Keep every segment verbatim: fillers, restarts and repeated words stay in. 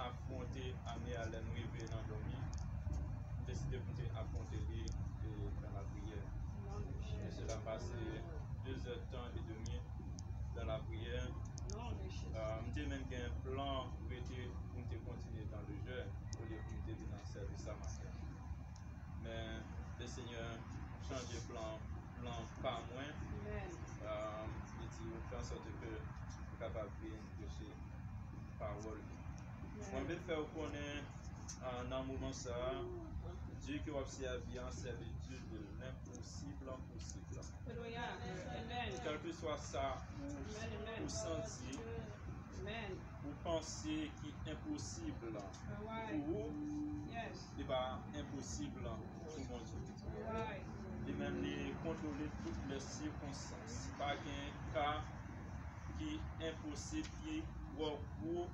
afwonte ane a lè m rive nan dòmi. M deside pou m te afwonte li, e, nan lapriyè. E sela pase de zè tan e demi nan lapriyè. Ah, m te menm gen plan rete pou m te kontinye dans le jeûne, olye pou m te vin nan sèvis la maten. Men Lesenyè chanje plan, plan pa mwen. Ah, li di, fè ansòt ke m kapab vin preche pawòl li. Mwen vle fè w konnen, ah, nan moman sa a, Dye ke w ap sèvi an, se le Dieu de l'impossible possible. Kèlkeswa sa ou, ou santi, ou panse ki enposib pou ou, li pa enposib pou Bondye. Li menm, li kontwole tout lè sikonstans. Pa gen ka ki enposib, ki twò gwo,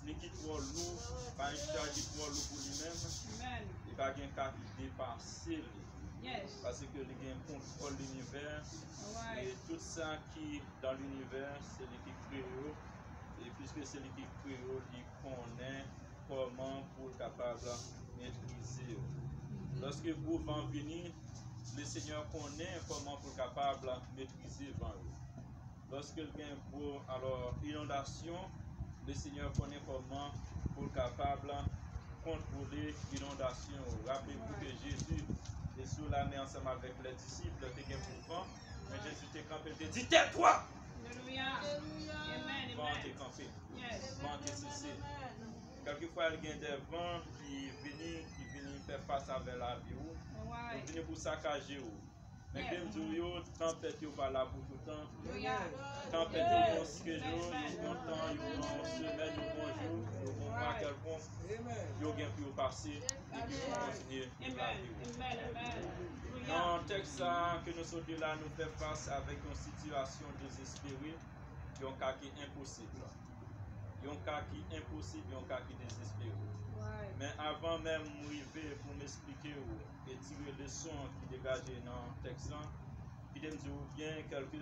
ni ki twò lou, pa gen chaj ki twò lou pou li menm. Li pa gen ka ki depase li. Paske li gen kontwòl linivè. E tout sa ki dans l'univers, se li ki kreye yo. E piske se li ki kreye yo, li konnen kòman pou l kapab metrize yo. Lòske gwo van vini, Lesenyè konnen kòman pou l kapab metrize van yo. Lòske l gen gwo, alò, inondasyon, Lesenyè konnen kòman pou l kapab kontwole inondasyon yo. Raple vou ke Jezi te sou lamè ansanm avèk lè disip, te gen gwo van, men Jezi te kanpe, l te di, Tais-toi! Van an te kanpe. Van an te sese. Kèlkefwa, gen de van ki vini, ki vini fè fas avè lavi w, yo vini pou sakaje w. Men ke m di w yo, tanpèt yo pa la pou toutan. Tanpèt yo gon sezon, yo gon tan, yo gon semèn, yo gon jou, yo gon mwa kèlkonk. Yo gen pou yo pase, epi pou kontinye viv lavi w. Nan tèks sa a ke nou sot li la, nou fè fas avèk yon sitiyasyon dezespere, yon ka ki enposib. Yon ka ki enposib, yon ka ki dezespere. Men avan menm m rive pou m esplike w e tire leson ki degaje nan tèks lan, kite m di w byen, kèlke,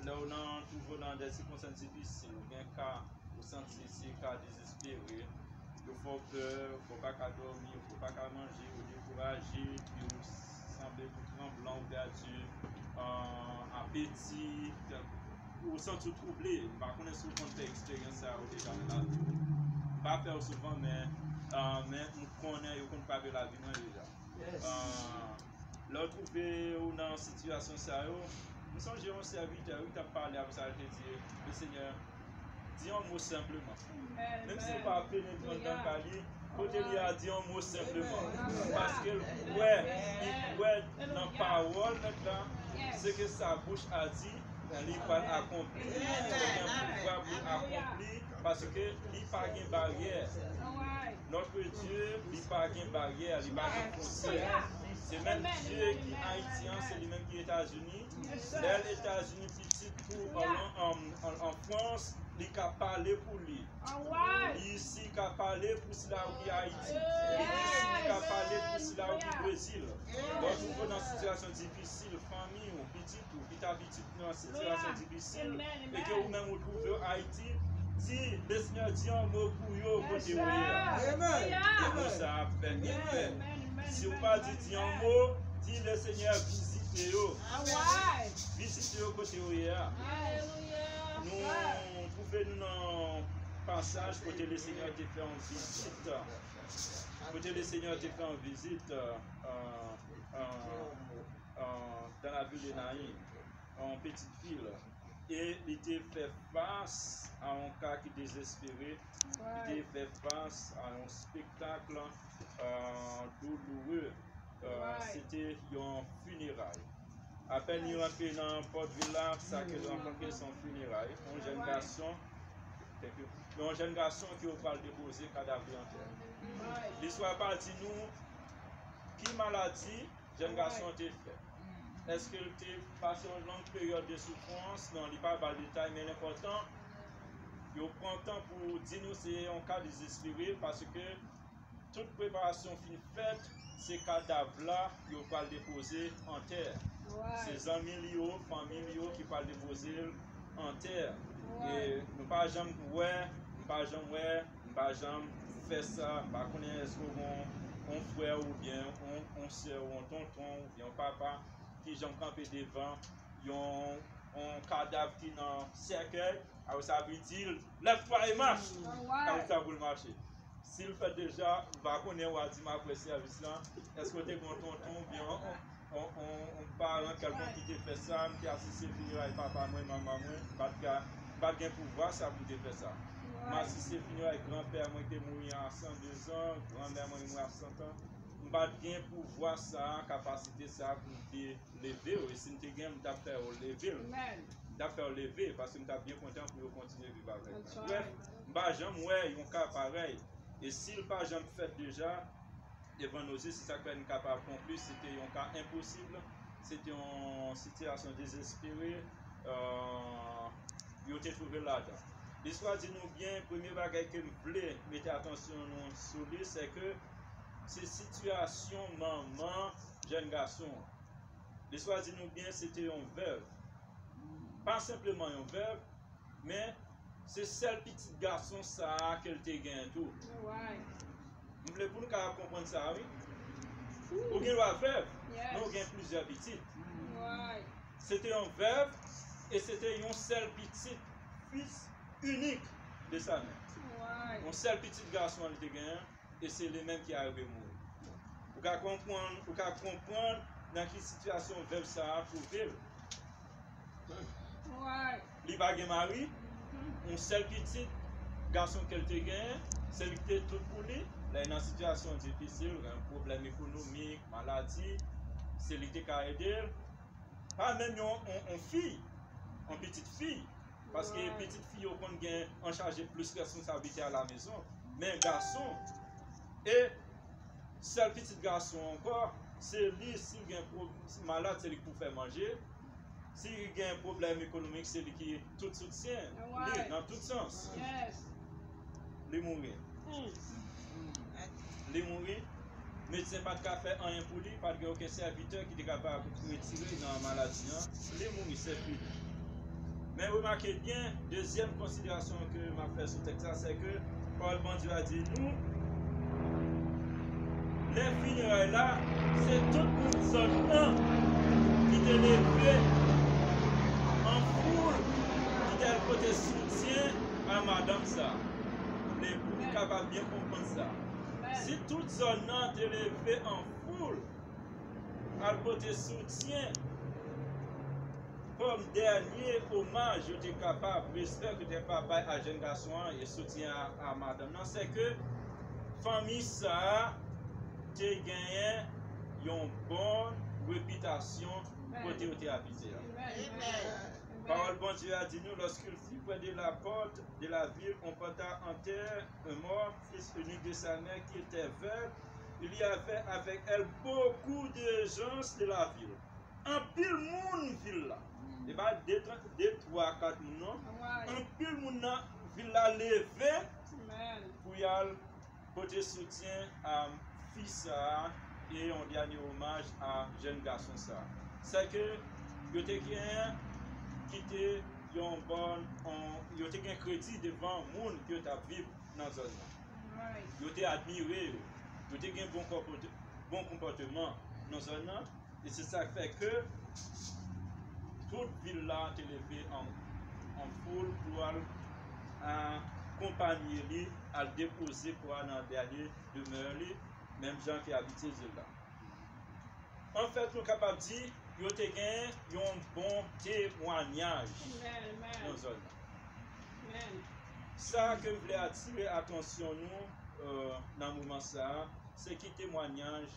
lè w nan, twouve w nan de sikonstans difisil, ou gen ka, ou santi se ka dezespere, yo fè w pè, ou pa ka dòmi, ou pa ka manje, ou dekouraje, epi ou sanble tou tranblan, ou pèdi, ah, apeti, ou santi w twouble. M pa konnen si w konn fè eksperyans sa yo deja nan lavi w. M pa fè yo souvan, men, ah, men m konnen yo konn frape lavi mwen deja. Ah, lè w twouve w nan sitiyasyon sa yo, m sonje yon sèvitè, wi, k t ap pale apre sa, l te di, Lesenyè, di yon mo senpleman. Menm si w pa penetre anndan kay li, kote li a, di yon mo senpleman. Paske l kwè, li kwè nan pawòl Mèt la, ce que sa bouche a dit, li pral akonpli. Li gen pouvwa pou l akonpli, paske li pa gen baryè. Notre Dieu, li pa gen baryè, li pa gen fwontyè. Se menm Dye ki Ayiti an, se li menm ki Etazini. Lè Etazini pitit tou an, an, an, an Frans, li ka pale pou li. Li isi ka pale pou sila yo ki Ayiti. Li isi ka pale pou sila yo ki Brezil. Lè w twouve w nan sitiyasyon difisil, fanmi w, pitit ou, ki ta pitit nan sitiyasyon difisil, e ke ou menm ou twouve w Ayiti, di, Lesenyè, di yon mo pou yo kote ou ye a. Mo sa ap fè efè. Si w pa di, di yon mo, di, Lesenyè, vizite yo. Vizite yo kote yo ye a. Nou twouve nou nan pasaj kote Lesenyè te fè yon vizit. Kote Lesenyè te fè yon vizit, euh, euh, euh, dans la ville de Naïn, yon pitit vil. E li te fè fas a yon ka ki dezespere. Li te fè fas a yon spektak, euh, douloureux. Euh, se te yon fineray. Apèn li rantre nan pòt vil la, sa ke l rankontre se yon fineray. Yon jèn gason, yon jèn gason ke yo pral depoze kadav li antè. Listwa pa di nou ki maladi jèn gason an te fè. Èske l te pase yon long peryòd de soufrans? Non, li pa ba l detay, men l enpòtan, yo pran tan pou di nou se yon ka dezespere, paske tout preparasyon fin fèt, se kadav la yo pral depoze antè. Se zanmi li yo, fanmi li yo ki pral depoze l antè. E nou pa janm wè, nou pa janm wè, M pa janm fè sa, m pa konnen èske w gen yon, yon frè oubyen yon, yon sè ou yon tonton oubyen yon papa ki janm kanpe devan yon, yon kadav ki nan sèkèy, apre sa ap di l, lève-toi et marche. Apre sa pou l mache. Si l fèt deja, m pa konnen, w a di m apre sèvis lan, èske w te gen yon tonton oubyen yon, yon, yon, yon paran kèlkonk ki te fè sa? M te asiste fineray papa mwen, manman mwen, m pa t ka, m pa t gen pouvwa sa pou m te fè sa. M asiste fineray granpè mwen ki te mouri a san de zan, granmè mwen ki mouri a san tan. M pa t gen pouvwa sa, kapasite sa pou m te leve w. E si m te gen, m t ap fè w leve l. M t ap fè w leve, paske m t ap byen kontan pou yo kontinye viv avèk mwen. Brèf, m pa janm wè yon ka parèy. E si l pa janm fèt deja devan nou zye, se sa k fè n kapab konkli se te yon ka enposib, se te yon sitiyasyon dezespere, euh, yo te twouve l ladan. Listwa di nou byen, premye bagay ke m vle mete atansyon nou sou li, se ke se sitiyasyon manman jèn gason an. Listwa di nou byen, se te yon vèv. Pa senpleman yon vèv, men se sèl pitit gason sa a ke l te genyen tou. M vle pou nou kapab konprann sa a, wi. Ou gen dwa vèv, men ou gen plizyè pitit. Se te yon vèv, e se te yon sèl pitit, fis inik de sa menm. Yon sèl pitit gason an li te genyen, e se li menm ki arive mouri. Ou ka konprann, ou ka konprann nan ki sitiyasyon vèv sa a twouve l. Li pa gen mari, yon sèl pitit gason ke l te genyen, se li ki te tout pou li. Lè nan sitiyasyon difisil, gen pwoblèm ekonomik, maladi, se li ki te ka ede l. Pa menm yon, yon, yon fi, yon pitit fi, paske pitit fi yo konn gen an chaje plis responsablite alamaison. Men gason, e sèl pitit gason ankò, se li, si l gen pwob-, si malad, se li ki pou fè manje. Si l gen pwoblèm ekonomik, se li ki tout soutyen li nan tout sans. Li mouri. Li mouri. Medsen pa t ka fè anyen pou li, pa t gen okenn sèvitè ki te kapab retire l nan maladi an. Li mouri, se fini. Men remake byen, dezyèm konsiderasyon ke m ap fè sou tèks la, se ke pawòl Bondye a di nou, lè fineray la, se tout moun zòn nan ki te leve an foul, ki te al pote soutyen a madanm sa. Men pou nou kapab byen konprann sa. Si tout zòn nan te leve an foul, al pote soutyen kòm dènye omaj yo te kapab, respè yo te kapab bay a jèn gason an e soutyen a, a madanm nan, se ke fanmi sa a te genyen yon bòn repitasyon kote yo te abite a. Pawòl Bondye a di nou, lorsqu'il fut près de la porte de la ville, on porta en terre un mort, fils unique de sa mère qui était veuve. Il y avait avec elle beaucoup de gens de la ville. Anpil moun vil la. E pa de, twa, de, twa, kat moun, non. Anpil moun nan vil la leve pou y al pote soutyen a fi sa a e yon dènye omaj a jèn gason sa a. Se ke yo te gen, ki te yon bòn, on, yo te gen kredi devan moun ki yo t ap viv nan zòn nan. Yo te admire yo. Yo te gen bon konpòte-, bon konpòteman nan zòn nan. E se sa k fè ke tout vil la te leve an, an foul pou al akonpanye li, al depoze kò a nan dènye demè li, menm jan ke abitye di l la. Anfèt, nou kapab di, yo te gen yon bon temwanyaj nan zòn nan. Sa ke m vle atire atansyon nou, euh, nan moman sa a, se ki temwanyaj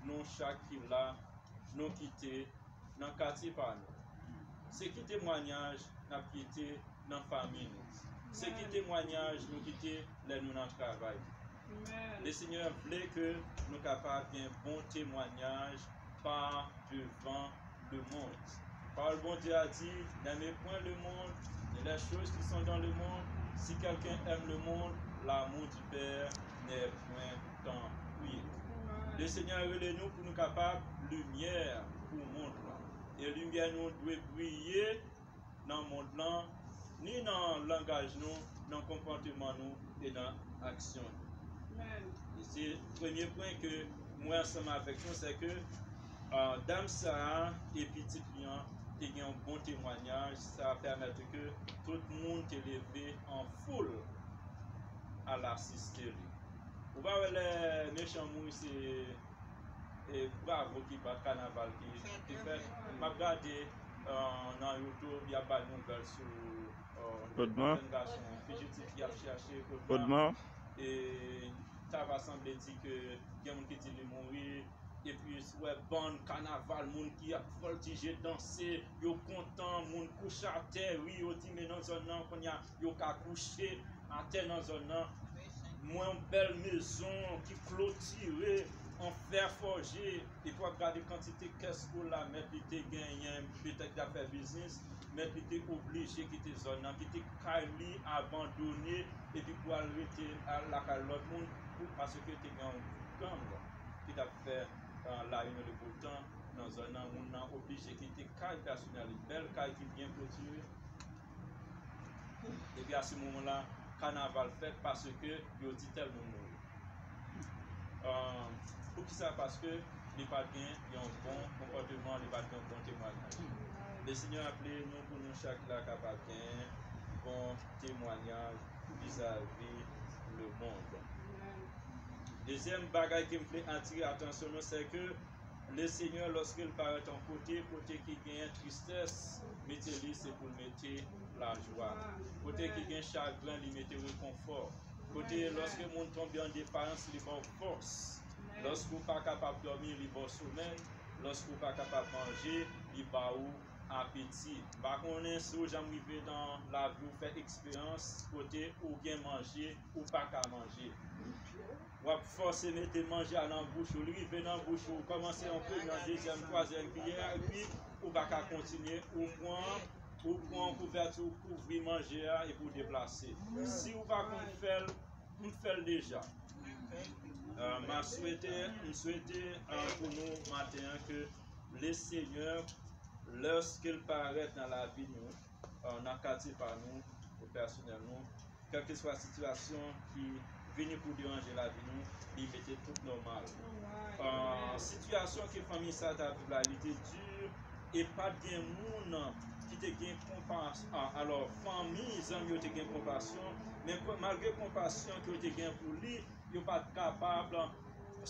nou chak ki la, nou kite nan katye pa nou. Se ki temwanyaj n ap kite nan fanmi nou. Se ki temwanyaj nou kite lè nou nan travay nou. Lesenyè vle ke nou kapab gen bon temwanyaj pa devan lemonn. Pawòl Bondye a di, n'aimez point le monde, ni les choses qui sont dans le monde. Si quelqu'un aime le monde, l'amour du Père n'est point en lui. Lesenyè rele nou pou nou kapab limyè pou mond lan. E limyè nou dwe briye nan mond lan, ni nan langaj nou, nan konpòteman nou, e nan aksyon nou. E se premye pwen ke mwen ansanm avèk nou, se ke dam sa a e pitit li an te gen yon bon temwayaj, sa pèmèt ke tout moun te leve an foul al asiste li. Ou pa wè lè mechan mouri, se e bravo ki bat, kanaval ki ki fèt. M ap gade nan YouTube, y ap bay nouvèl sou yon jèn gason fijitif y ap chache, Odma. E ta va sanble di ke gen moun ki di li mouri, epi ou wè bann kanaval, moun ki ap vòltije, danse, yo kontan, moun kouche atè, ri, yo di men nan zòn nan kounye a yo ka kouche atè nan zòn nan. Mwen yon bèl mezon ki klotire an fè fòje, epi w ap gade kantite kès gola mèt li te genyen, petèt li t ap fè biznis, mèt li te oblije kite zòn nan, kite kay li abandone, epi pou al rete lakay lòt moun, paske te gen yon gang ki t ap fè layi nan le botan nan zòn nan. Moun nan oblije kite kay pèsonèl li, bèl kay ki byen klotire. Epi a se moman la, kanaval fèt paske yo di tèl moun mouri. Poukisa? Paske li pa t gen yon bon konpòteman, li pa t gen yon bon temwayaj. Lesenyè aple nou pou nou chak la kapab gen bon temwayaj vizavi lemonn. Dezyèm bagay ke m vle atire atansyon nou, se ke Lesenyè, lòske l parèt yon kote, kote ki genyen tristès, mete li se pou l mete lajwa. Kote ki gen chagren, li mete rekonfò. Kote lòske moun tonbe an depayans, li ba w fòs. Lòske w pa kapab dòmi, li ba w somèy. Lòske w pa kapab manje, li ba ou apeti. M pa konnen si w janm rive nan lavi w fè eksperyans kote ou gen manje, ou pa ka manje. W ap fòse mete manje a nan bouch ou, li rive nan bouch ou, ou kòmanse yon premye, yon dezyèm, twazyèm kiyè, epi ou pa ka kontinye, ou pran, ou pran yon kouvèti, ou kouvri manje a, epi ou deplase. Si ou pa konn fè l, m fè l deja. M a swete, m swete pou nou maten an ke Lesenyè, lòske l parèt nan lavi nou, nan katye pa nou, pèsonèl nou, kèlkeswa sitiyasyon ki vini pou deranje lavi nou, li mete tout nòmal. Sitiyasyon ke fanmi sa a t ap viv la, li te di, e pa t gen moun ki te gen konpasyon. Alò, fanmi, zanmi yo te gen konpasyon, men malgre konpasyon ke yo te gen pou li, yo pa t kapab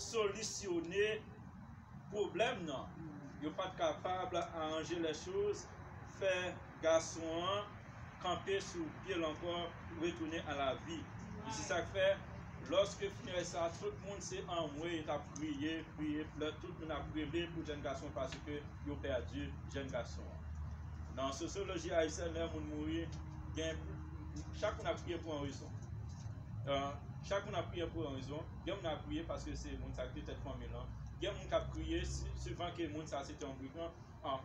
solisyone pwoblèm nan. Yo pa t kapab aranje lè choz, fè gason an kanpe sou pye l ankò, retounen a la vi. E se sa k fè, lòske finèy sa, tout moun se anmwe, yo t ap kriye, kriye, plè, tout moun ap rele pou jèn gason paske yo pèdi jèn gason an. Nan sosyoloji ayisyèn, lè moun mouri, gen, chak moun ap kriye pou yon rezon. Chak moun ap kriye pou yon rezon. Gen moun ap kriye paske se moun sa ki te tèt fanmi l lan. Gen moun k ap kriye sivan ke moun sa se te yon brigan.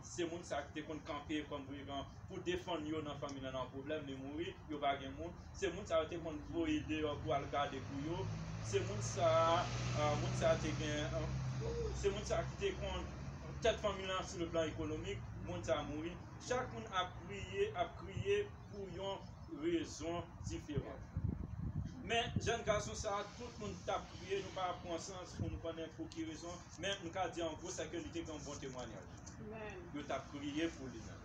Se moun sa ki te konn kanpe kòm brigan pou defann yo nan fanmi l lan nan pwoblèm, li mouri, yo pa gen moun. Se moun sa yo te konn voye deyò pou al gade pou yo. Se moun sa, moun sa te gen, se moun sa ki te konn tèt fanmi l lan sou le plan ekonomik, moun sa mouri. Chak moun ap kriye, ap kriye pou yon rezon diferan. Men, jèn gason sa a, tout moun t ap kriye, nou pa pran sans pou nou konnen pou ki rezon, men nou ka di an gwo, se ke li te gen yon bon temwayaj. Yo t ap kriye pou li menm.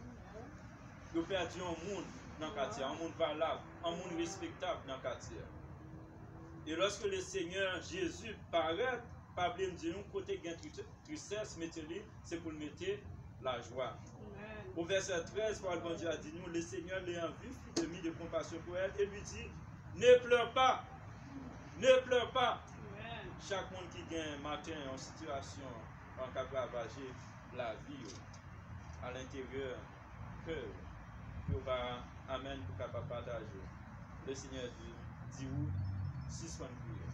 Yo pèdi yon moun nan katye a, yon moun valab, yon moun respektab nan katye a. E lòske Lesenyè Jezi parèt, pa bliye m di nou, kote gen tristès, mete li, se pou l mete lajwa. O vèsè trèz, pawòl Bondye a di nou, Le Seigneur, l'ayant vu, fit de lui de compassion pour elle et lui dit, ne pleure pas, ne pleure pas. Chak moun ki gen maten yon sitiyasyon k ap ravaje lavi yo, alenteryè kè yo, yo ba amèn pou kapab pataje. Lesenyè di, di ou, sispann kriye.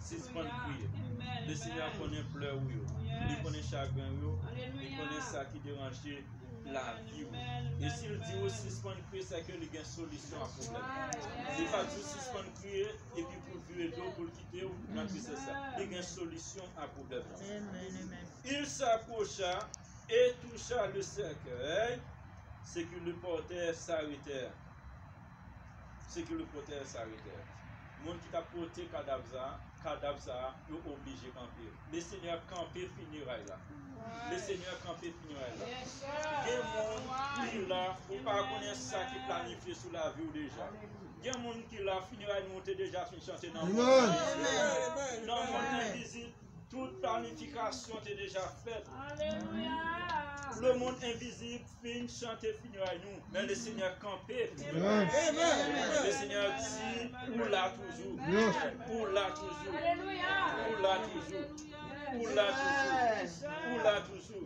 Sispann kriye. Lesenyè konnen plè ou yo. Li konnen chagren ou yo. Li konnen sa ki deranje lavi ou. E si l di ou sispann kriye, se ke li gen solisyon a pwoblèm. Li pa di ou sispann kriye epi pou l vire do pou l kite w nan tristès la. Li gen solisyon a pwoblèm nan. Il s'approcha et toucha le cercueil, ce qui le portèrent s'arrêtèrent. Ce qui le portèrent s'arrêtèrent. Moun ki t ap pote kadav sa, kadav sa, yo oblije kanpe. Le Senyè kanpe fineray la. Le Senyè kanpe fineray la. Gen moun ki la, ou pa konnen sa ki planifye sou lavi w deja. Gen moun ki la, fineray nou te deja fin chante nan mond envizib. Nan mond envizib, tout planifikasyon te deja fèt. Le mond envizib fin chante fineray nou, men le Senyè kanpe fineray nou. Le Senyè di, ou la toujou. Ou la toujou. Ou la toujou. Ou la toujou. Ou la toujou.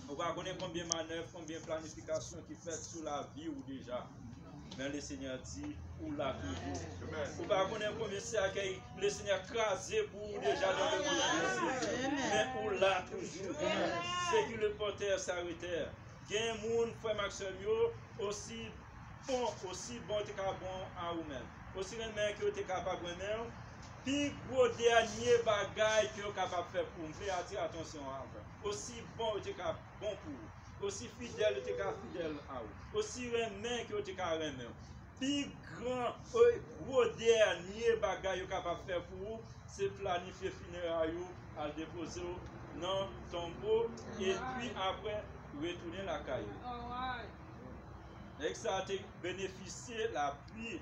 Ou pa konnen konbyen manèv, konbyen planifikasyon ki fèt sou lavi w deja. Men le Senyè di, ou la toujou. Ou pa konnen konbyen sèkèy le Senyè kraze pou ou deja nan le mond envizib. Men ou la toujou. Ce qui le porteur s'arrêter. Gen moun, frè m ak sè m yo, osi bon, osi bon yo te ka bon a ou menm. Osi renmen ke yo te kapab renmen w, pi gwo dènye bagay ke yo kapab fè pou ou. M vle atire atansyon an ankò. Osi bon yo te ka bon pou ou. Osi fidèl yo te ka fidèl a ou. Osi renmen ke yo te ka renmen w. Pi gran, e, gwo dènye bagay yo kapab fè pou ou, se planifye fineray ou, al depoze w nan tonbo, epi apre, retounen lakay ou. Nèg sa a te benefisye lapli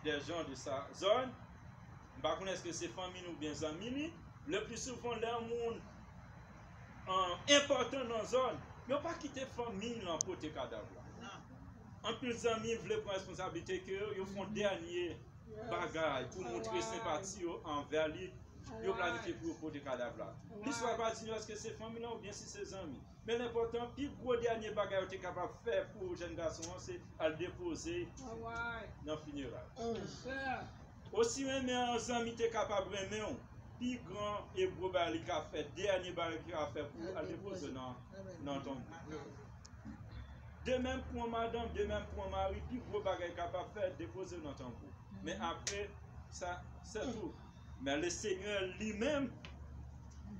dè jan de sa zòn. M pa konnen èske se fanmi li oubyen zanmi li. Le pli souvan, lè yon moun, an, enpòtan nan zòn, yo pa kite fanmi l lan pote kadav la. Anpil zanmi vle pran responsablite ke yo fè yon dènye bagay pou montre senpati yo anvè li. Yo planifye pou yo pote kadav la. Listwa pa di nou èske se fanmi lan oubyen si se zanmi. Men lenpòtan, pi gwo dènye bagay yo te kapab fè pou jèn gason an, se al depoze nan fineray. Osi renmen yon zanmi te kapab renmen w, pi gran e gwo bagay li ka fè, dènye bagay li ka fè pou al depoze nan, nan tonbo. De menm pou yon madanm, de menm pou yon mari, pi gwo bagay li kapab fè, depoze nan tonbo. Men apre sa, se tou. Men le Senyè li menm,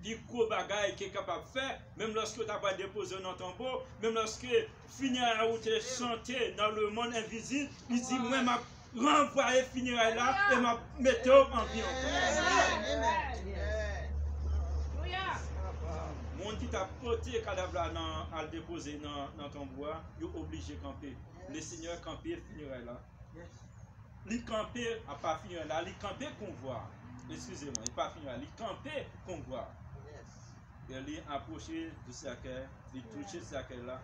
pi gwo bagay ke kapab fè, menm lòske w ta pral depoze w nan tonbo, menm lòske fineray ou te chante nan le mond envizib, li di, mwen m ap ranvwaye fineray la e m ap mete w an vi ankò. Moun ki t ap pote kadav la nan, al depoze nan, nan tonbo a, yo oblije kanpe. Le Senyè kanpe fineray la. Li kanpe, a pa fineray la, li kanpe konvwa. Eskize mwen, li pa fineray, li kanpe konvwa. E li apwoche de sèkèy, li touche sèkèy la.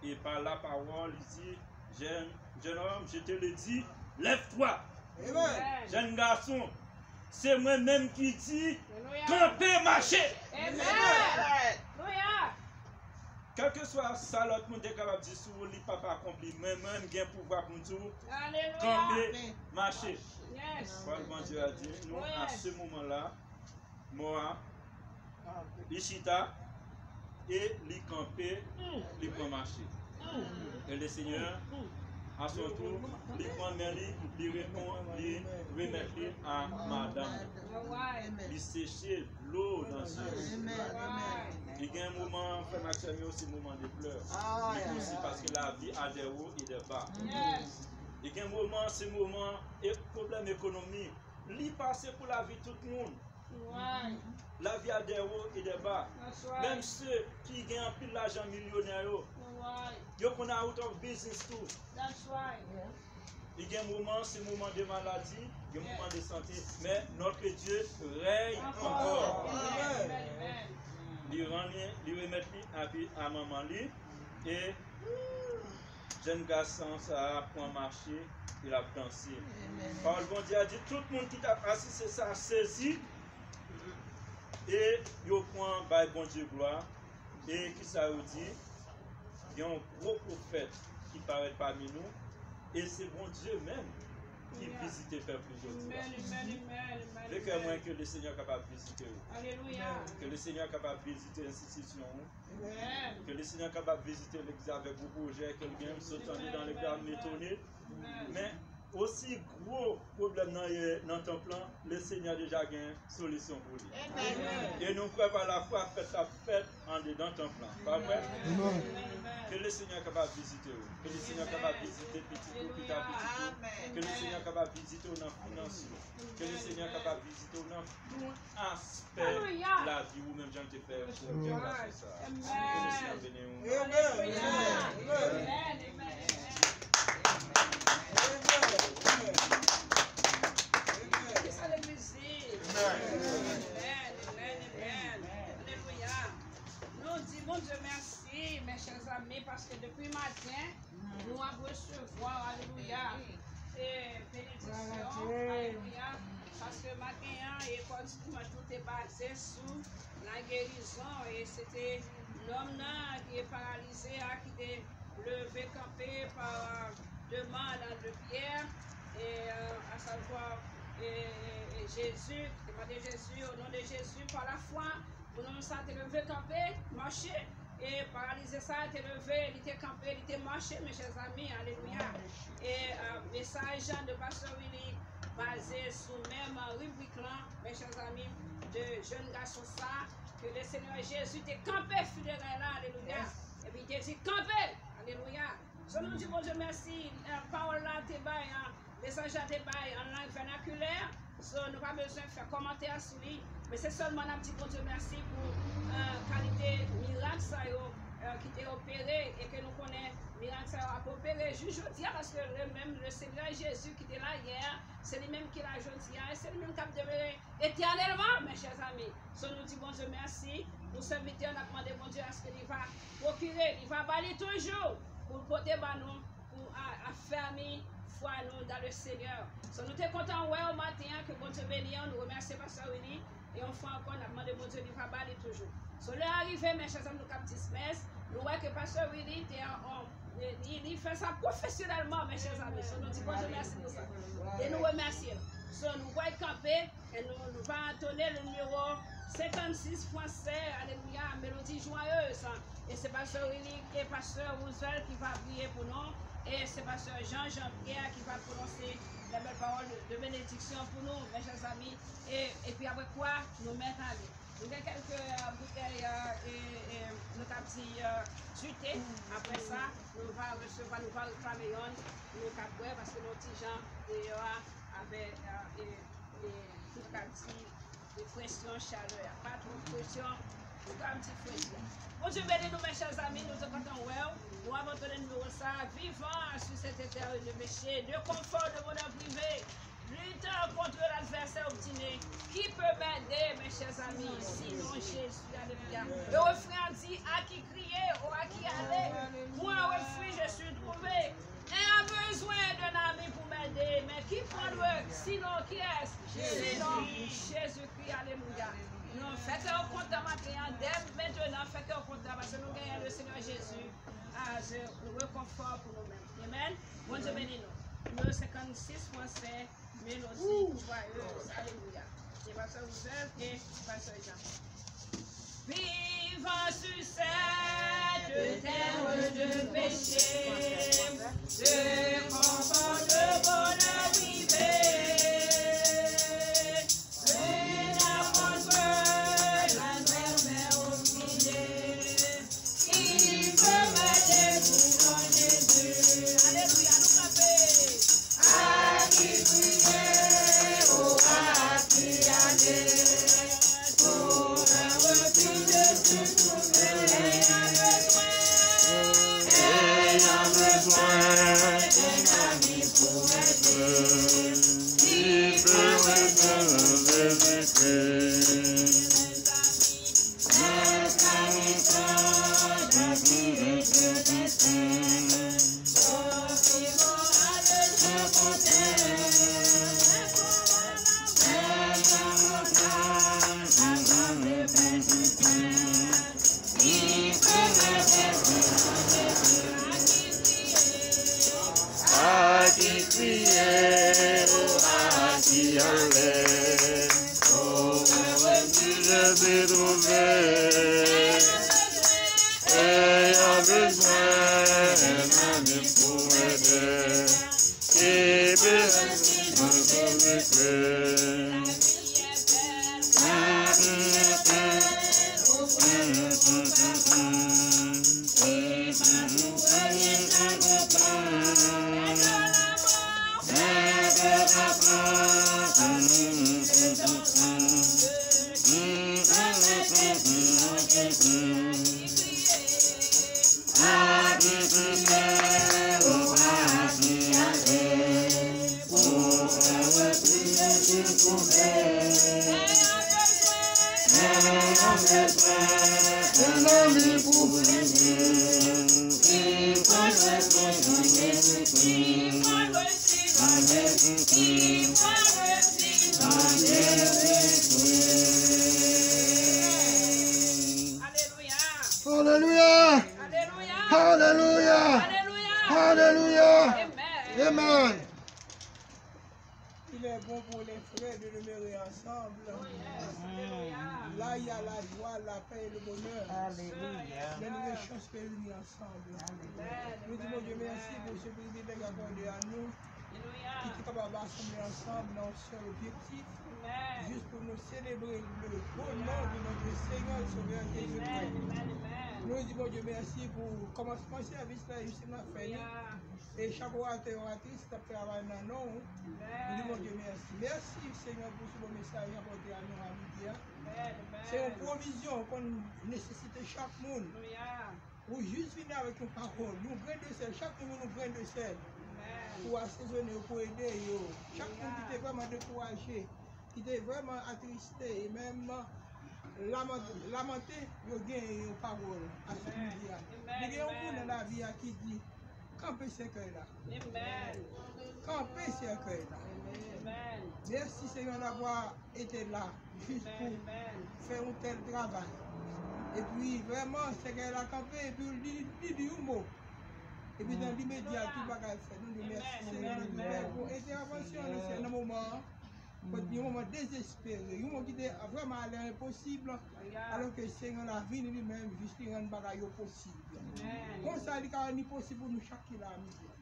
E pa lapawòl, li di, jeune, jeune homme, je te le dis, lève-toi. Jèn gason, se mwen menm ki di, kanpe, mache. Kèlkeswa sa lòt moun te kapab di sou ou, li p ap akonpli. Mwen menm gen pouvwa pou m di w, kanpe, mache. Pawòl Bondye a di nou, a se moman la, mò a, li chita, e li kanpe, li pran mache. E le Senyè, a son tou, li pran men li, li reponn, li remèt li a madanm li. Li seche dlo nan zye li. Li gen moman, frè m ak sè m yo, se moman de plè. Li osi paske lavi a des hauts et des bas. Li gen moman, se moman e pwoblèm ekonomi. Li pase pou lavi tout moun. Lavi a des hauts et des bas. Menm se ki gen anpil lajan, milyonè yo, yo konn out of business tou. Li gen moman, se moman de maladi, gen moman de sante. Men notre Dieu règne encore. Li rann li, li remèt li a, a manman li. E jèn gason sa a pran mache, e l ap danse. Pawòl Bondye a di, tout moun ki t ap asiste sa a sezi, e yo pran bay Bondye glwa. E kisa yo di? Gen yon gwo pwofèt ki parèt pami nou, e se Bondye menm ki vizite pèp li jodi a. Vle kè mwen ke le Senyè kapab vizite ou. Ke le Senyè kapab vizite enstitisyon ou. Ke le Senyè kapab vizite legliz avèk gwo pwojè ke l gen, m sot tande nan legliz, m etone. Men, Osi gwo pwoblèm nan ye nan tanp lan, Lesenyè deja gen solisyon pou li. E nou kwè pa lafwa fèt la ap fèt andedan tanp lan. Pa vre? Ke Lesenyè kapab vizite w. Ke Lesenyè kapab vizite pitit ou, pitit pitit ou. Ke Lesenyè kapab vizite w nan finans ou. Ke Lesenyè kapab vizite w nan tout aspè lavi ou, menm jan l te fè pou pè gason sa a. Ke Lesenyè beni w. Alelouya. Amèn, amèn, amèn. Ki sa legliz di? Amèn, amèn, amèn. Alelouya. Nou di Bondye mèsi, mes chers amis, paske depi maten, nou ap resevwa, alelouya, e benediksyon, alelouya, paske maten an, e kò dimanch nou te baze sou lagerizon, e se te nonm nan ki paralize a, ki te leve kanpe pa demann de Pyè, e, a savwa, e, e, e Jezi, ki te mande Jezi, o non de Jezi, pa lafwa, pou nonm sa te leve kanpe, mache, e paralize sa te leve, li te kanpe, li te mache, mes chers amis, alelouya. E, e, mesaj de pastè Willy baze sou menm ribrik lan, mes chers amis, de jèn gason sa, ke Lesenyè Jezi te kanpe fineray la, alelouya. Epi te di, kanpe, alelouya. So, nou di Bondye mèsi, e, pawòl la te bay, e, mesaj la te bay an lang vènakilè. So, nou pa bezwen fè kòmantè sou li, men se sèlman n ap di Bondye mèsi pou, e, kalite mirak sa yo, e, ki te opere e ke nou konnen mirak sa yo ap opere jis jodi a, paske le menm Lesenyè Jezi ki te la yè, se li menm ki la jodi a, e se li menm k ap demere etènèlman, mes chers amis. So, nou di Bondye mèsi pou sèvitè, n ap mande Bondye aske li va pwokire, li va ba li toujou pou l pote ba nou, pou a, afèmi fwa nou dans le Seigneur. So, nou te kontan wè w maten an, ke Bondye beni w, nou remèsye pastè Willy, e yon fwa ankò, n ap mande Bondye li va ba li toujou. So, lè a rive, mes chers amis, nou k ap dismès, nou wè ke pastè Willy te an, an, li, li fè sa pwofesyonèlman, mes chers amis. So, nou di Bondye mèsi pou sa. E nou remèsye l. So, nou pral kanpe, e nou, nou va antone le nimewo senkannsis fransè, alelouya, Mélodie Joyeuse. E se pastè Willy e pastè Roosevelt ki va priye pou nou. E se pastè Jean Jean Pierre ki va pwononse les belles paroles de, de bénédiction pou nou, mes chers amis. E, epi apre kwa, nou mèt ale. Nou gen kèlke, e, boutèy, e, e, e, nou t ap di, e, dite. Apre sa, nou va resevwa, nou va reklame yonn, nou ka bwè, paske nou ti jan deyò a, avè, e, e, e, nou ka di, e, presyon chalè a. Pa twòp presyon, nou ka di fredi a. Bondye beni nou, mes chers amis, nou te kontan wè w. Nou abandone nimewo sa, vivant, sur cette terre de péché, de confort, de bonheur privé. Lutte contre l'adversaire obstiné. Qui peut m'aider, mes chers amis, sinon Jésus? Alelouya. E refren an di, à qui crier, ou à qui aller? Moi, au refuge, je suis trouvé. Ayant besoin d'un ami pour m'aider, mais qui prendra, sinon qui est-ce? Sinon Jésus-Christ. Alelouya. Nou fè kè w kontan maten an, dè mentnan, fè kè w kontan, paske nou genyen le Seigneur Jésus as rekonfò pou nou menm. Amen. Bondye beni nou. Nimewo senkannsis fransè, Mélodie Joyeuse. Alelouya. E pastè Roosevelt e pastè Jean. Vivant sur cette terre de péché, de confort, de bonheur privé, mais d'apôtres, la mer obstinée, qui peut m'aider pour mon Jésus. Alelouya, nou kanpe. À qui crier, ou à qui aller, pour un refuge je suis trouvé. Ayant besoin d'un ami pour m'aider, qui peut m'aider, Jésus-Christ. À qui crier, ou à qui aller, au refuge je suis trouvé. Ayant besoin d'un ami pour m'aider, qui peut Alelouya! Alelouya! Alelouya! Alelouya! Amen. Il est bon pour les frères de demeurer ensemble. Là, il y a la joie, la paix et le bonheur. Alelouya. Lè nou gen chans pou nou reyini ansanm. Nou di Bondye mèsi pou se privilèj akòde a nou, ki te kapab asanble ansanm nan yon sèl objektif, jis pou nou selebre le bon nom de notre Seigneur et Sauveur Jésus-Christ. Nou di Bondye mèsi pou kòmansman sèvis la, jis nan fen li. E chak oratè, oratris k ap travay nan non ou, nou di Bondye mèsi. Mèsi, Senyè, pou se bon mesaj ou apòte a nou a midi a. Se yon pwovizyon ou konn nesesite chak moun. Ou jis vini avèk yon pawòl, yon grenn de sèl. Chak moun yon grenn de sèl pou asezone yo, pou ede yo. Chak moun ki te vrèman dekouraje, ki te vrèman atriste, e menm laman-, lamante, yo genyen yon pawòl a sou midi a. Li gen yon mo nan lavi a ki di, kanpe sèkèy la. Kanpe sèkèy la. Mèsi, Senyè, d'avoir été là, jis pou fè yon tèl travay. Epi, vrèman, sèkèy la kanpe, epi li, li di yon mo. Epi, nan limedya, tout bagay fèt. Nou di mèsi, Senyè, pou entèvansyon nou fè nan moman an. Kot yon moman dezespere, yon moman ki te vrèman alè enposib, alòske Senyè la vini li menm, jis li rann bagay yo posib. Konsa, li ka rann li posib pou nou chak ki la a midi a.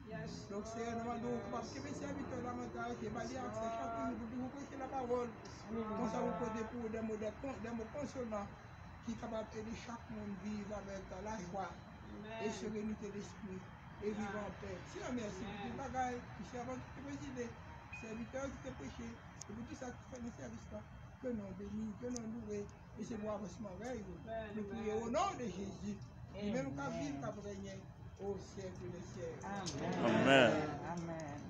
Donk, Senyè, nou mande w kapab kenbe sèvitè w la, mande w arete ba li aksè chak jou pou toujou preche lapawòl. Konsa, ou pote pou ou de mo, de kon-, de mo konsolan ki kapab ede chak moun viv avèk lajwa e serenite lespri e viv anpè. Senyè, mèsi pou tout bagay. Ki sèvant ki te prezide, sèvitè ki te preche, e pou tout sa ki fè nan sèvis la. Ke non w beni, ke non w louwe. E se pou avansman rèy ou. Nou priye o non de Jezi. Li menm k ap viv, k ap renye o syèk dè syèk. Amèn. Amèn.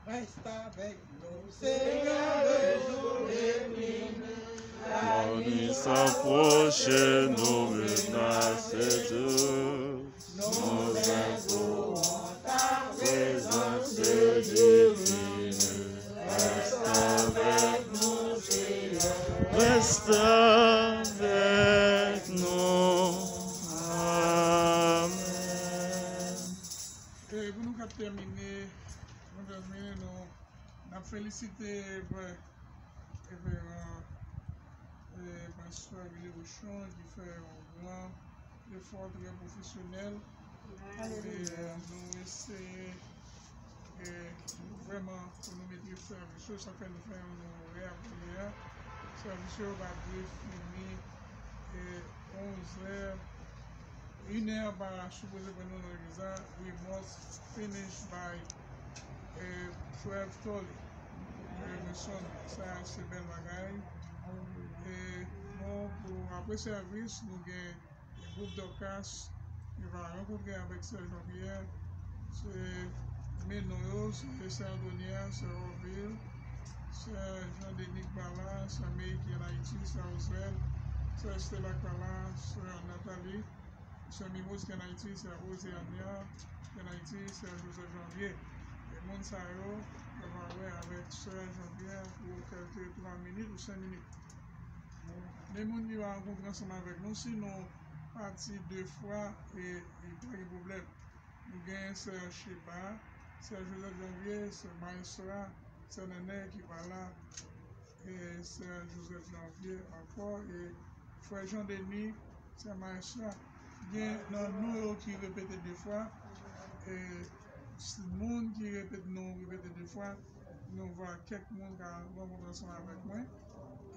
Reste avec nous, Seigneur, le jour est venu. La nuit s'approche, nous menace tout. Nous implorons ta présence divine. Reste avec nous, Seigneur. Reste avec nous. Amèn. E pou nou k ap tèmine, nou tèmine, nou, n ap felisite Reveran, e, Pastè Willy Rochon ki fè yon gran efò trè pwofesyonèl. E nou eseye, e, vrèman pou nou mete sèvis yo, sa fè nou fè yon reyapele a. Sèvis yo pa dwe fini, e, onzè, inè pa sipoze pran nou nan legliz la. We must finish by, e, twelve thirty. E, nou sonn, sa se bèl bagay. E, bon, pou apre sèvis, nou gen gwoup Dòkas, li va rankontre avèk Sè Jean Pierre. Se men non yo, se Sè Antonia, Sè Orville, Sè Jean Denis k pa la, Sè May ki ann Ayiti, Sè Oswald, Sè Estela k pa la, Sè Nathalie, Sè Mimos ki ann Ayiti, Sè Oseania ki ann Ayiti, Sè Joseph Janvier. E moun sa yo, yo va wè avèk Sè Jean Pierre pou kèlke twa minit ou senk minit. Men moun ki va rankontre ansanm avèk nou, si nou pati de fwa, e, e pa gen pwoblèm. Nou gen Sè Sheba, Sè Joseph Janvier, Sè Maestra, Sè Nènè ki pa la, e Sè Joseph Janvier ankò, e Frè Jean Denis, Sè Maestra. Gen nan non yo ki repete de fwa, e s-, moun ki repete non yo repete de fwa, Nou va kèk moun ka rankontre ansanm avèk mwen.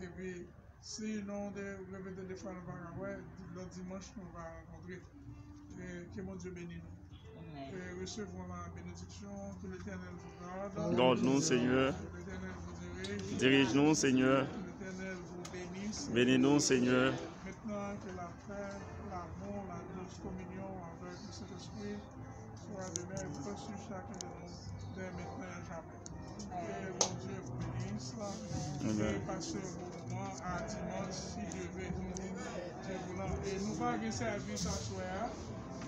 Epi, si nou de repete de fwa nou pa ka wè, lòt dimanch nou va rankontre. E ke Bondye beni nou. E resevwa la benediksyon, ke Letènèl vous garde. Gad nou, Senyè. Ke Letènèl vous dirige. Dirij nou, Senyè. Ke Letènèl vous bénisse. Beni nou, Senyè. Maintenant, que la paix, l'amour, la douce communion avec le Saint-Esprit soit demeure sur chacun de nous, dès maintenant et à jamais. Ke Bondye vous bénisse. Amen. E pase yon bon moman a dimanch, si Dye vle. Dye voulan. E nou pa gen sèvis aswè a.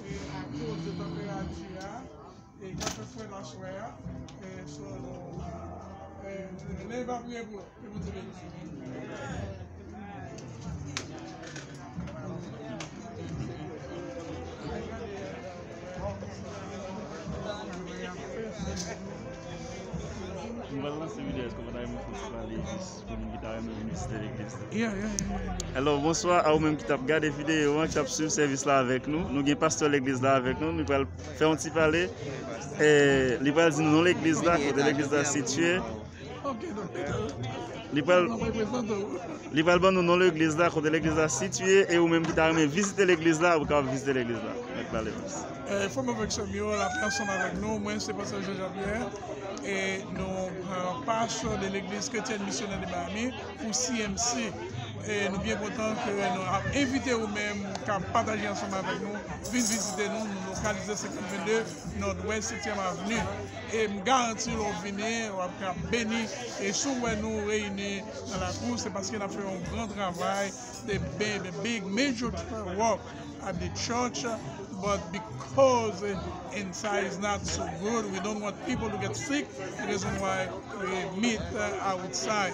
E akoz de tanperati a. E k ap fè frèt aswè a. E so nou. E nou va priye pou yo. Ke Bondye beni. Nou pral lanse videyo, èske w pa ta renmen fè yon ti pale jis pou moun ki ta renmen vin vizite legliz la? Yeah, yeah, yeah, yeah. Hello, bonswa a ou menm ki t ap gade videyo an, ki t ap swiv sèvis la avèk nou. Nou gen pastè legliz la avèk nou, li pral fè yon ti pale. E, li pral di nou non legliz la, kote legliz la sitiye. Ok, donk, li pral, li pral ban nou non legliz la, kote legliz la sitiye, e ou menm ki ta renmen vizite legliz la, ou kapab vizite legliz la. Mèt pale plis. Eh, frè m avèk sè m yo, lapè ansanm avèk nou. Mwen, se pastè Jean Jean Pierre. E nou, eh, pastè de legliz kretyèn misyonè de Miami pou C M C. E nou byen kontan ke nou ap envite ou menm k ap pataje ansanm avèk nou, vin vizite nou. Nou lokalize senkant vennde Nòdwès setyèm Avni. E m garanti lè w vini, w ap ka beni. E si w wè nou reyini nan lakou, se paske n ap fè yon gran travay. The big, the big major work at the church, but because, eh, inside is not so good, we don't want people to get sick. The reason why we meet, uh, outside.